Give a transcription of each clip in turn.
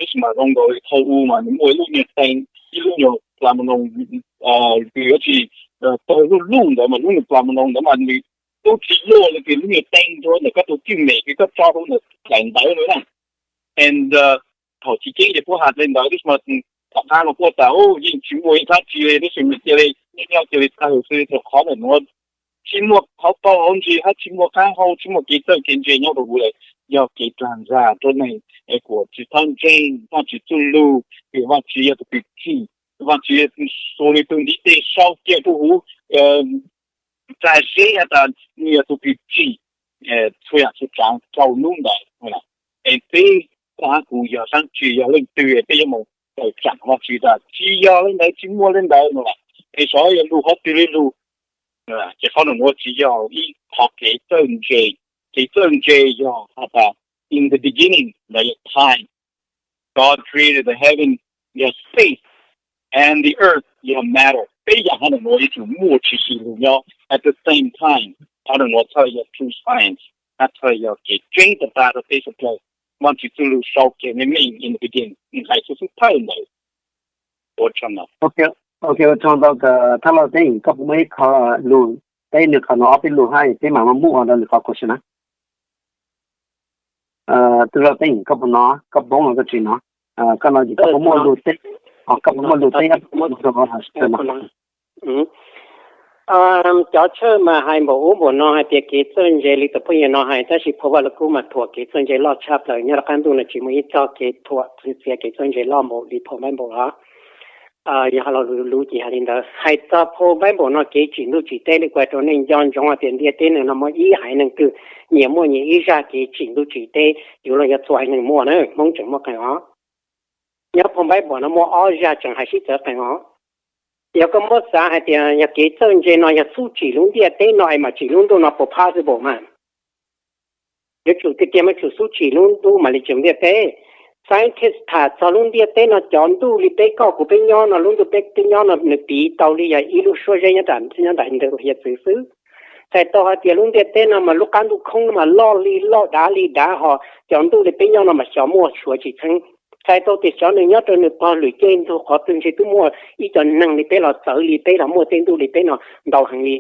Tab sis mas zoo nkaus li thaum ub mas nws muaj ib lub niag teeb, ib lub nyuag plas mas noos, kws yuav tsis tawg luj luj ntawd mas lub nyuag plas mas noos ntawd mas nws tub tsis luaj li kws lub nyuag teeb rau ntawm koj tus cwj mem kws koj tso rau ntawm daim ntawv na. And thaum chiv keeb ces puab has li ntawd tab sis mas tom qab no puab tas yeej tsis muaj ib thab tsi li tab sis mas cia li nyob cia li tawg xwb rau qhov ntawm nuav tsis muaj qhov tau hauv ntsis hab tsis muaj qaab hau tsis muaj kev txawj kev ntse nyob rau huv lawm. Yog kev plag ntsa rau neeg kuas tsis txhawb ntseeg Vaajtswv txuj lug, vim Vaajtswv yog tus kws tsim, Vaajtswv yog tus xuas nws tus ntiv tes sau kiag rau huv txag zeb has tas nws yog tus kws tsim txhua yaam txhua tsaav rau nub ntawd. Es peb, koj hab kuv yog saab tsi yog leej twg peb yuav mus tawm tsaam Vaajtswv tas tsis yog le ntawd tsis muaj le ntawd no lawm. Es xyov yog lug qhov twg le lug. Ces qhov nuav tsis yog ib qhov kev txawj ntse. Kev txawj ntse yog has tas in the beginning ntawd yog time, God created the heaven, yog space, and the earth, yog matter. Peb yaam hov nuav yuav tsum muaj tshwm sim lug nyob at the same time. Qhov nuav txhaj le yog true science, hab txhaj le yog kev tseeb tag tag rau peb suav dlawg. Vaajtswv txuj lug sau kiag meej meej in the beginning, nws hais xub thawj ntawd. Ua tsaug ntau. Ok, ua tsaug ntau kawg thab laj Teeb, koj puas muaj ib qho lug teb nwg qhov nuav ob peb lug hab peb mam muab ua rau nwg qhov kuas sib na. Tub laj Teeb, koj puas nov, koj poob los koj tsis nov? Koj nov ces koj puas muaj lug teb, koj puas muaj lug teb? Cov tshawj mas hais npaum ub npaum no hais tias kev txawj ntse li tus phooj ywg no hais, tab sis phau Vaj Lug Kub mas thuam kev txawj ntse loj tshaj plaws, nyob rau qab ntuj no tsis muaj ib txoj kev thuam txiav kev txawj ntse loj npaum li phau Npaiv Npaum os. Yog hais los lus ces hais li ntawd, hais txog phau Npaiv Npaum no kev tsim ntuj tsim teb li kuas rau nej nco ntsoov hais tias ntiaj teb neeg no muaj ib haiv neeg twg nyias muaj nyias ib zaj kev tsim ntuj tsim teb, yuav los yog txhua haiv neeg muaj na, Hmoob tseem muaj qee os. Nyob phau Npaiv Npaum no muaj ob zaj tseem hais sib txawv qees os. Yog koj muab xav hais tias yog kev txawj ntse no yog xub tsim lub ntiaj teb no es mam tsim lub ntuj no puas possible mas? Yuav tsum tiag tiag mas tsum xub tsim lub ntuj mam li tsim ntiaj teb. Scientist tham txog lub ntiaj teb no cov ntuj li peb koj kuv peb nyob no, lub ntuj peb peb nyob no nws piv tau li yog ib lub suab zeb nyob nram ntawd hiav txwv xwb. Txhais tau hais tias lub ntiaj teb no mas lub qab ntuj khoob no mas loj li loj dav li dav ho, cov ntuj li peb nyob no mas xyov muaj suav tsis txheeb. Txhais tau tias xyov nws nyob rau nws pog lwm caij ntuj qhov twg ntshe twb muaj ib co neeg li peb los txawv li peb los muaj tej ntuj li peb no ntau heev li.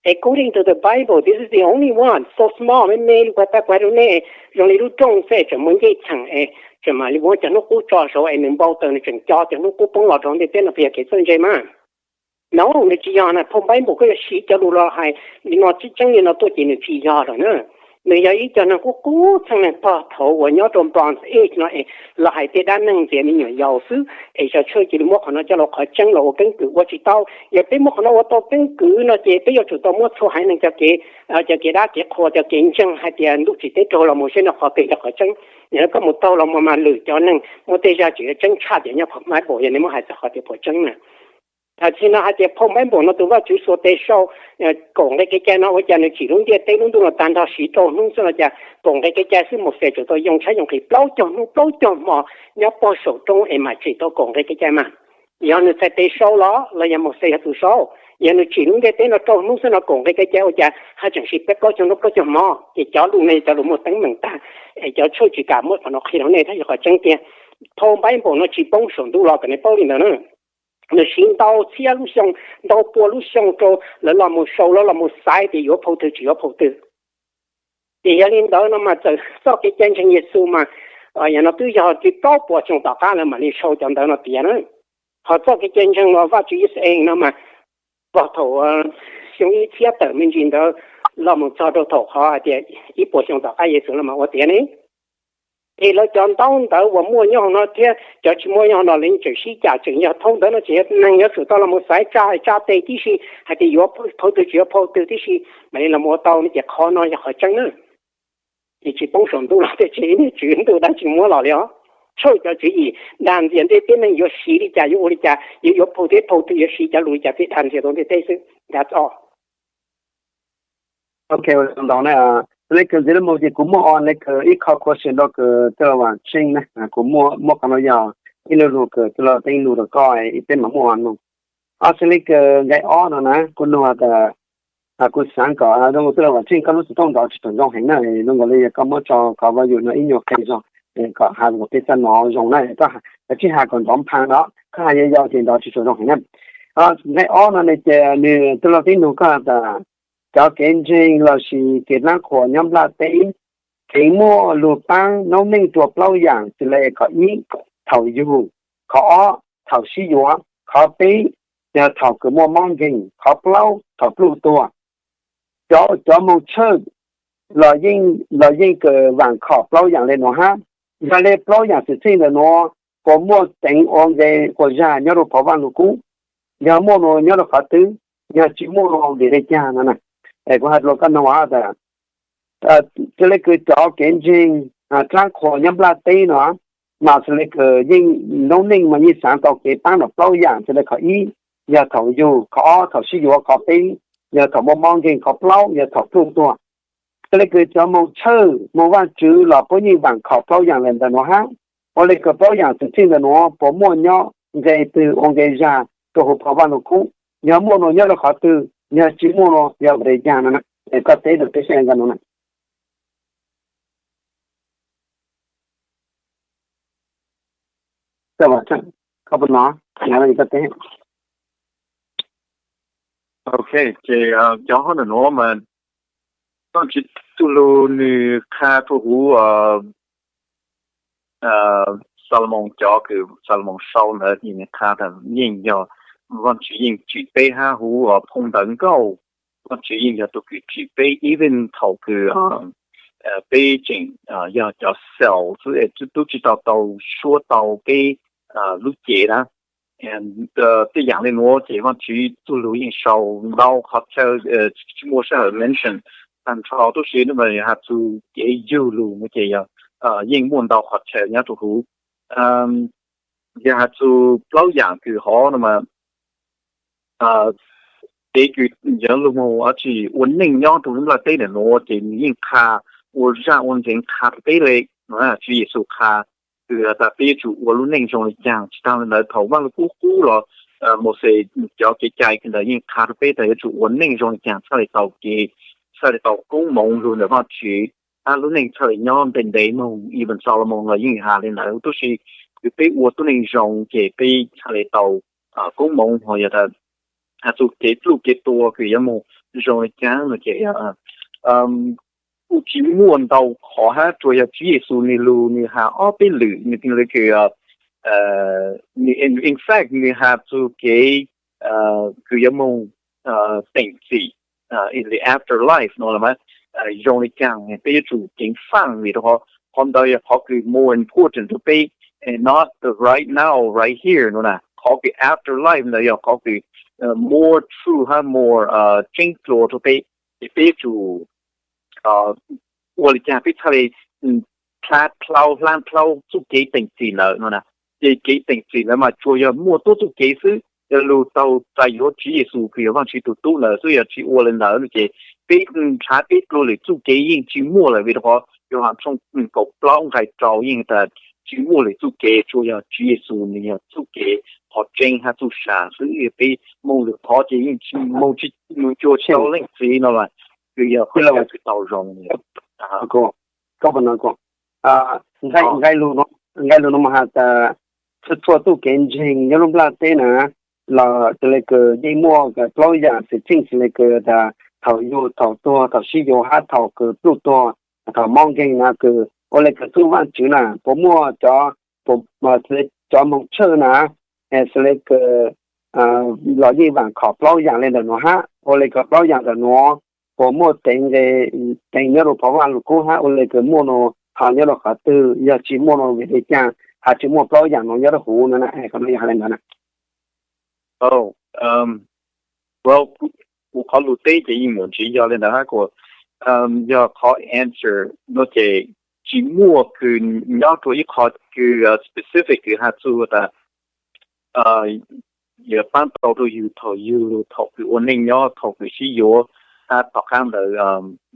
According to the Bible, this is the only one, so small, me me li kuv has rau nej, zoo li lub rooj xwb es tseem muaj ncej txheem es tseem mam li muab cov hnub qub tso saud es nws npau taws nws tseem co cov hnub qub poob los rau ntiaj teb no puas yog kev txawj ntse mas? No, nws tsis yog na, phau Npaiv Npaum koj yuav siv cov lus los hais li no tseeb tseeb li no tuaj ces nws tsis yog lawm na. Nws yog ib co neeg qub qub txheej neeg pog thaud uas nyob rau Bronze Age no es los hais tej dab neeg ntxias me nyuam yaus xwb, es cov tshawj cia li muab qhov no coj los qhov tseeb los ua keeb kwm ua tsis tau. Yog peb muab qhov no ua tau keeb kwm no ces peb yuav tsum tau muab txhua haiv neeg cov kev, cov kev dab kev qhua, cov kev ntseeg hais tias ntuj tsim teb raug los mus seb no qhov twg yog qhov tseeb. Yog koj mus taug los mus mas lwm cov neeg muaj tej zaj tseem yuav tseeb tshaj tias nyob phau Npaiv Npaum yog nej muab hais txog qhov tias puas tseeb na. Tam sim no hais tias phau Npaiv Npaum no tus Vajtswv xuas tes sau kaum nqe kev cai no ua cas nws tsim lub ntiaj teb lub ntuj no tag nrho siv rau hnub xwb no cas kaum nqe kev cai xwb Mauxes tsuas tau yoo tshaib yoo nqhis plaub caug hnub plaub caug hmo nyob pog saum roob es mam tsim tau kaum nqe kev cai mas? Yog nws txhais tes sau los los yog Mauxes yog tus sau? Yog nws tsim lub ntiaj teb no rau hnub xwb no kaum nqe kev cai ua cas haj tseem siv peb plaub caug hnub plaub caug hmo? Ces cov lus no cov lus muaj teeb meem tag, es cov tshawj tsis kam muab qhov no qhia rau nej thiab yog qhov tseeb tiag. Phau Npaiv Npaum no tsis poob saum ntuj los kom nej paub li ntawd na. Nws siv ntau txhiab lub xyoo, ntau pua lub xyoo rau lawv los mus sau, lawv los mus xaiv tias yuav phau twg tsis yuav phau twg. Ces yog li ntawd no mas txawm txoj kev cai ntseeg Yexus mas yog no twb yog li plaub puas xyoo tom qab lawv mam li sau cov ntawv no tiav na. Ho txoj kev cai ntseeg los Vajtswv Yixalayees no mas vog thaum xyoo ib txhiab tawm me ntsis ntawd los mus txog rau thaum qhov hais tias ib puas xyoo tom qab Yexus los mas ua tiav ne. Es lawv cov ntaub ntawv uas muaj nyob hauv no thiab cov tsis muaj nyob hauv no lawv yeej tseem sib cam tseem yog thoob ntawd no ces neeg yuav tsum tau los mus xaiv tsa tsa tes tib si hais tias yuav phau twg tsis yuav phau twg tib si mam li los mus ua tau ne ces qhov no yog qhov tseeb na. Ces tsis poob saum ntuj los tej tsis niag tswv ntuj dab tsis muab los li os. Tshawj cov tswv yim dag ntxias ntiaj teb neeg yuav siv li cas yuav ua li cas yuav yuav phau twg phau twg yuav siv cov lus li cas peb dag ntxias rau ntiaj teb xwb. That's all. Ok, ua tsaug ntau na. Xws li kawg ntxiv lub mus ces kuv muaj ua li kawg ib qho question rau kawg tij laug Vam Tsheej na, kuv muaj muab qhov no yog ib lub lus kawg tij laug Teeb lus rau koj ib peb mam muaj ua no. Xws li kawg nqe ob no na kuv nug tas, kuv xaav kom zoo tij laug Vam Tsheej koj lub xov tooj ntawd tsis tau zoo heev na, zoo nkaus li yog koj muab tso qhov volume no ib nyuag qe zog. kom has kom peb txaj nov zoo na. Koj tsis has kom nrov npha no, koj has yau yau ces nrov tsis tshua zoo heev na. Nqe ob no ne ces nws tij laug tib nug koj tas, cov kev ntseeg lossis kev dlaab qhuas nyob nplaj teb, kev muaj lug paab noob neej rua plaub yaam xws le qhov ib, thaum yug, qhov ob, thaum sib yuav, qhov peb, yog thaum kws muaj mob nkeeg, qhov plaub, thaum pluj tuag. Cov, cov moog tshawj los yeej kws vaam khom plaub yaam le nuav hab. Yog le plaub yaam xwm txheej ntawm nuav puas muaj teev ua nqe quas zag nyob rua phov Vaaj Lug Kub? Yog muaj nuav nyob rua qhov twg? Yog tsis muaj nuav vim le caag no na? Kuv has rua koj noog tas, xws le kws cov kev ntseeg dlaab qhuas nyob nplaj teb no, mas xws le kws yeej noob neej mas yeej xaav tau kev paab nrog plaub yaam, xws le qhov ib yog thaum yug, qhov ob thaum sib yuav, qhov peb yog thaum muaj mob nkeeg, qhov plaub yog thaum pluj tuag. Xws le kws cov moog tshawj moog Vaajtswv los puab yeej vaam khom plaub yaam le ntawm nuav hab. Ua le kws plaub yaam xwm txheej ntawm nuav puas muaj nyob nqe twg ua nqe zag rua huv phov Vaaj Lug Kub? Yog muaj nuav nyob rua qhov twg? Yog tsis muaj nuav yog vim le caag no na? Koj teb rua peb saib no na. Ok, ces cov hov ntawm nuav mas Vaajtswv txuj lug nwg qha rua huv Xalumoos, cov kws Xalumoos sau ntawd ces nwg qha tas yeej yog Vaajtswv yeej tsim peb hab huv phoo ntawv nkauj. Vaajtswv yeej yog tug kws tsim peb, even thaum kws peb tseem yog cov cell xwb, tub tsi tau tau suab tau peb lub cev na. Tej yaam le nuav ces Vaajtswv txuj lug yeej sau ntau qhov chaw, tsi muaj sij hawm mention taag nrho, tub si nwb mas has txug kev yug lug no ces yog yeej muaj ntau qhov chaw nyob rua huv. Yog has txug plaub yaam kws hov no mas, kev kws yuav lug moog dlaab tsi ua neej nyob rua lub nplaj teb ntawm nuav ces nwg yeej qha ua zaj ua ntseev qha rua peb le, Tswv Yexus qha kws tas peb yuav tsum ua lub neej zoo le caag. Tsi taag le ntawd thaum Vaaj Lug Kub qub los Mauxes cov kev cai kws ntawd yeej qha rua peb tas yuav tsum ua neej zoo le caag txhaj le tau kev, txhaj le tau koob moov lug ntawm Vaajtswv, hab lub neej txhaj le nyob ntev ntev moog. Even Xalumoos los yeej has le ntawd, tub si kws peb ua tuab neeg zoo ces peb txhaj le tau koob moov. Ho yog tas has txug kev pluj kev tua kws yuav moog zoo le caag no ces kuj tsi muaj ntau qhov hab, tsuas yog Tswv Yexus nwg lug nwg has ob peb lwm, nwg le kws, in fact nwg has txug kev kws yuav moog teem txim in the afterlife no los mas zoo le caag, peb yuav tsum ceev faaj vim rua qhov ntawd yog qhov kws more important rua peb, not the right now, right here no na. Qhov kws afterlife ntawd yog qhov kws more true hab more tseeb dlua rua peb, ces peb yuav tsum ua le caag peb txhaj le dlha dlhau, dlha dlhau txuj kev teem txim ntawd no na. Ces kev teem txim ntawd mas tsuas yog muaj tuab txuj kev xwb, yog lug tau txais yuav Tswv Yexus kws yog Vaajtswv tug tub ntawd xwb. Yog tsi ua le ntawd no ces peb nrhav peb dlua lwm txuj kev yeej tsi muaj lawm, vim rua qhov Yauhas tshooj kaum plaub nqai rau yeej tas tsi muaj lwm txuj kev, tsuas yog Tswv Yexus nwg yog txuj kev, qhov tseeb hab txuj sa xwb. Peb moog lwm qhov ces yeej tsi moog tsi moog cuag tsi tau Leej Txiv no mas, kws yog qhov chaw kws tau zoo. Nqe lug no mas has tas txhua txhua txuj kev ntseeg nyob lub nplaj teb na, los xws le kws yeej muaj plaub yaam xwm txheej, xws le kws tas thaum yug, thaum tuag, thaum sib yuav hab thaum kws pluj tuag, thaum mob nkeeg na, kws ua le kws txuj Vaajtswv na puas muaj cov, xws le cov moog tshawj na, xws le kws los yeej vaam khom plaub yaam le ntawm nuav hab, ua le kws plaub yaam ntawm nuav puas muaj teev nqe, teev nyob rua phov Vaaj Lug Kub hab ua le kws muaj nuav ho nyob rua qhov twg, yog tsi muaj nuav vim le caag has tsi muaj plaub yaam nuav nyob rua huv no na. Qhov nuav yog has le ntawd na. Well, kuv qhov lug teb ces yeej muaj ntsis yog le ntawd hab kuas yog qhov answer no ces tsi muaj kws nyob rua ib qho kws specific kws has txug tas yuav paab tau rua yug thaum yug, thaum kws ua neej nyob, thaum kws sib yuav, hab tom qaab ntawd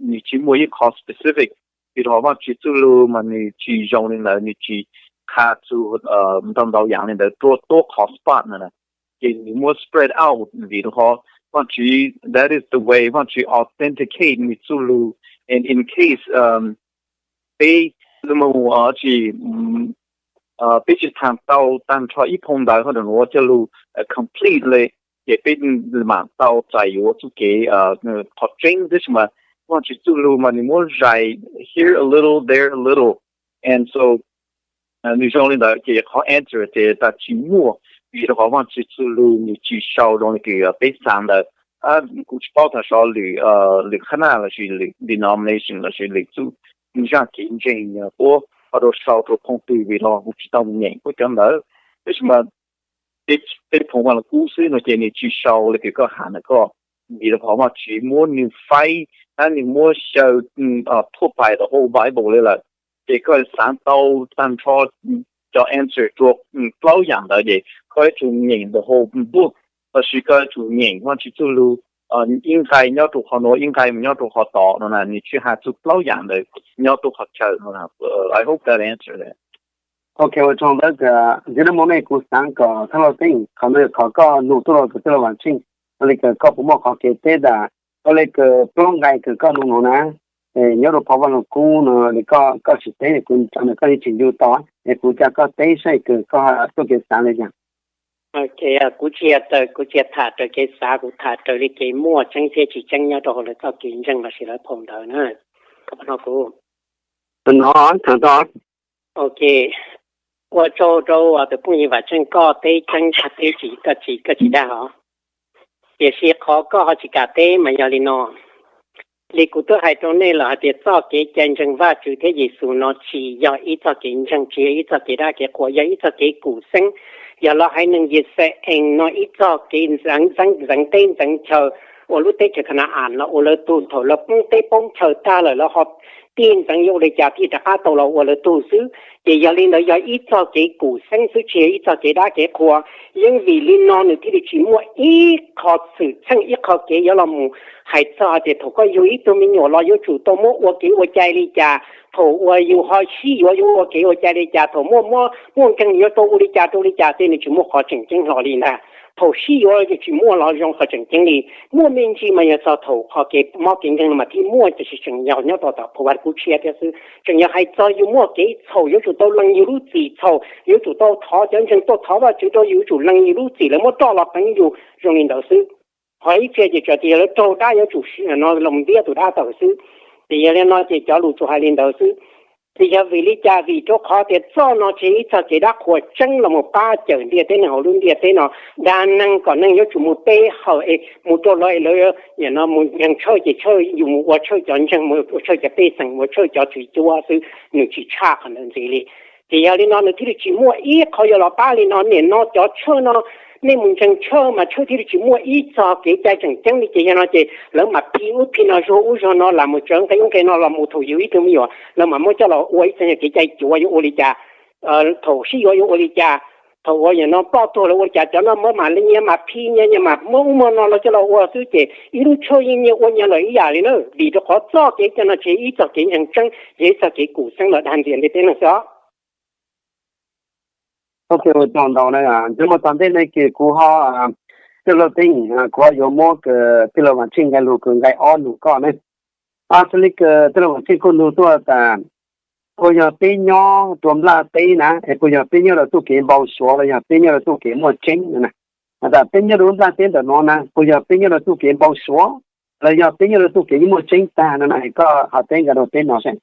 nwg tsi muaj ib qho specific. Vim rua Vaajtswv txuj lug mas nwg tsi zoo le ntawd, nwg tsi qha txug ntau ntau yaam le ntawd rua tuab qhov spot na. Ces nwg muab spread out vim rua qhov Vaajtswv, that is the way Vaajtswv authenticate nwg txuj lug. And in case peb Mus tsis, peb tsis tham tau tag nrho ib phau ntawv ho rau nuav coj lug complete le, ces peb mam tau txais yuav txuj kev qhov tseeb, tab sis mas Vaajtswv txuj lug mas nwg muab zais here a little, there a little, and so nwg zoo le ntawd ces qhov answer ces tas tsis muaj, vim rau qhov Vaajtswv txuj lug nwg tsis sau zoo le kws peb xaav ntawd. Kuv tsis paub tas sov lwm, lwm qhab naj lossis lwm denomination lossis lwm txuj zaj kev ntseeg puab ho rau sau rua phoo twg, vim rau kuv tsis tau mus nyeem puab cov ntawd. Tab sis mas tej phoo Vaaj Lug Kub xwb no ces nwg tsis sau le kws koj has ntawm koj, vim rau qhov Vaajtswv muab nwg faib hab nwg muab xyaw thuaj pais the whole Bible le lawm. Ces koj xaav tau tag nrho cov answer rua plaub yaam ntawd ces koj yuav tsum nyeem the whole book, lossis koj yuav tsum nyeem Vaajtswv txuj lug ib nqai nyob rua qhov nuav, ib nqai mus nyob rua qhov tod no na, nwg tsis has txug plaub yaam ntawd nyob rua qhov chaw no na. I hope that answer that. Ok, ua tsaug ntawd. Ntxiv no mus ne kuv xaav kom thab laj teeb, qhov no yog qhov koj nug tuaj rau kws tij laug Vaam Tsheej, ua le kws koj puas muaj qhov kev teb tas, ua le kws plaub nqai kws koj nug nuav na, nyob rau phau Vaaj Lug Kub no, koj tsis teb kuv tso ntawm koj li tseem yug tau, es kuv ca koj teb saib kws koj tuaj kev xaav le caag. Ok, kuv tsis yog, kuv tsis yog tham raws kev xav, kuv tham raws li kev muaj tseeb thiab tsis tseeb nyob rau hauv lawv txoj kev ntseeg lossis lawv phau ntawv na. Koj puas hnov kuv? Hnov, tham tau. Ok, ua tsaug rau tus phooj ywg Vaam Tsheej, koj teb tseeb, koj teb tsis, koj tsis, koj tsis dag os. Tiam sis qhov koj ho tsis kam teb mas yog li no. Li kuv twb hais rau nej lawm hais tias txoj kev cai ntseeg Vajtswv thiab Yexus no tsis yog ib txoj kev ntseeg, tsis yog ib txoj kev dab kev qhuas, yog ib txoj kev khuv xeeb. Yog lawv haiv neeg Yixalayees no ib txoj kev ntxeev teb ntxeev chaw, ua lub teb chaws Ka na-as los ua lawv tug, thaum lawv poob teb poob chaw tag lawm lawv ho tig ntxeev yuav ua li cas thiaj rov qab tau los ua lawv tug xwb. Ces yog li ntawd yog ib txoj kev khuv xeeb xwb, tsis yog ib txoj kev dab kev qhuas. Yeej vim li no nws thiaj li tsis muaj ib qho xwm txheej ib qho kev yuav los mus hais txog hais tias thaum koj yug ib tug me nyuam los yuav tsum tau muab ua kev ua cai li cas, thaum uas yus ho sib yuav yuav ua kev ua cai li cas, thaum muaj, muaj nkeeg yuav tau ua li cas rau li cas, tej nws tsis muaj qhov tseem ceeb hlo li ntag. Thaum sib yuav tsis muaj los zoo qhov tseem ceeb li. Muaj me ntsis mas yog txog thaum qhov kev mob kev nkeeg no mas thiaj muaj, tiam sis tseem yog nyob rau tom phau Vaj Lug Kub tshiab thiab xwb. Tseem yog hais txog yus muaj kev txhaum, yuav tsum tau lees yus lub txim txhaum, yuav tsum tau thov cov ntseeg tuaj thov Vajtswv rau yus, yuav tsum lees yus lub txim, lawv muab roj los qeev yus, zoo li ntawd xwb. Ho ib txhia ces tsuas tias yog lawv raug dab yuav tsum no los ntiab tus dab tawm xwb. Ces yog li no ces cov lus tsuas hais li ntawd xwb. Ces yog vim li cas? Vim rau qhov tias txoj no tsis yog ib txoj kev dab qhuas tseeb los mus pab cawm ntiaj teb neeg hauv lub ntiaj teb no. Dag neeg kom neeg yuav tsum mus pe hawm es mus rau lawv es lawv mus nkeeg tshawj ces tshawj, yus mus ua tshawj cov ntseeg, mus ua tshawj cov pej xeem, mus ua tshawj cov tswv cuab xwb, nws tsis tshaj qhov ntawd ntxiv li. Ces yog li no nws thiaj li tsis muaj ib qho yuav los pab li no. Nim no cov tshawj no, nej mus ntseeg tshawj mas tshawj thiaj li tsis muaj ib txoj kev cai tseem ceeb li. Ces yog no ces lawv mam phi ub phi no, zuag ub zuag no, lam mus tsawv nqe ub nqe no los mus thaum yug ib tug me nyuam lawv mam muab coj los ua ib txoj kev cai cuav yuav ua li cas, thaum sib yuav yuav ua li cas, thaum uas yog no ploj tuag lawv ua li cas, cov no mam li nyias mam phi nyias, nyias mam muab ub muab no los coj los ua xwb. Ces ib lub tshawj yeej nyias ua nyias lawm ib yam li na. Vim rau qhov txoj kev cai no tsis yog ib txoj kev ntseeg tseeb, yog ib txoj kev khuv xeeb los dag ntxias ntiaj teb neeg xwb os. Ua tsaug ntau na, ntxiv mus tom ntej no ces kuv ho, tij laug Teeb, kuv ho yuav muab tij laug Vaam Tsheej nqe lus kws nqe ob nug koj ne. Xws li kws tij laug Vaam Tsheej kuj nug tuaj tas, puas yog peb nyob rua nplaj teb na es puas yog peb nyob rau txuj kev npau suav los yog peb nyob rau txuj kev muaj tseeb no na? Has tas peb nyob rau lub nplaj teb ntawm no na puas yog peb nyob rau txuj kev npau suav los yog peb nyob rau txuj kev yeej muaj tseeb tag no na? Koj ho teb nkawd rau peb no seb.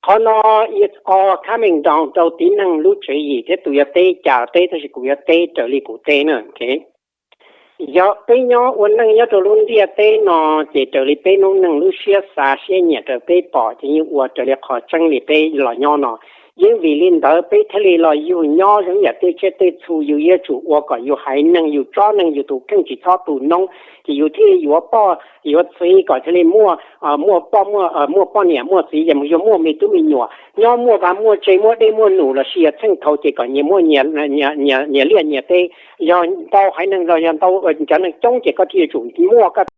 Qhov no it's all coming down rau tib neeg lub tswv yim thiab tus yuav teb cas teb, tab sis kuv yuav teb raws li kuv teb na. Yog peb nyob ua neej nyob rau lub ntiaj teb no, ces raws li peb noob neej lub siab xav siab nyiam raws peb pom ces yeej ua raws li qhov tseeb li peb los nyob no. Yeej vim li ntawd peb thiaj li los yug nyob zoo yam tej tsiaj tej txhu, yus yuav tsum ua kom yus haiv neeg, yus tsob neeg, yus tus kheej tsis txhob tu noob, ces yus thiaj yuav poj yuav txiv kom thiaj li muaj, muaj poj, muaj poj niam muaj txiv, yog muaj me tub me nyuam, nyob muaj vaj muaj tse, muaj dej muaj num lossis yog txheej thaud ces kom nyias muaj nyias liaj nyias teb. Yog ntau haiv neeg los yog ntau cov neeg coob ces koj thiaj yuav tsum muaj koj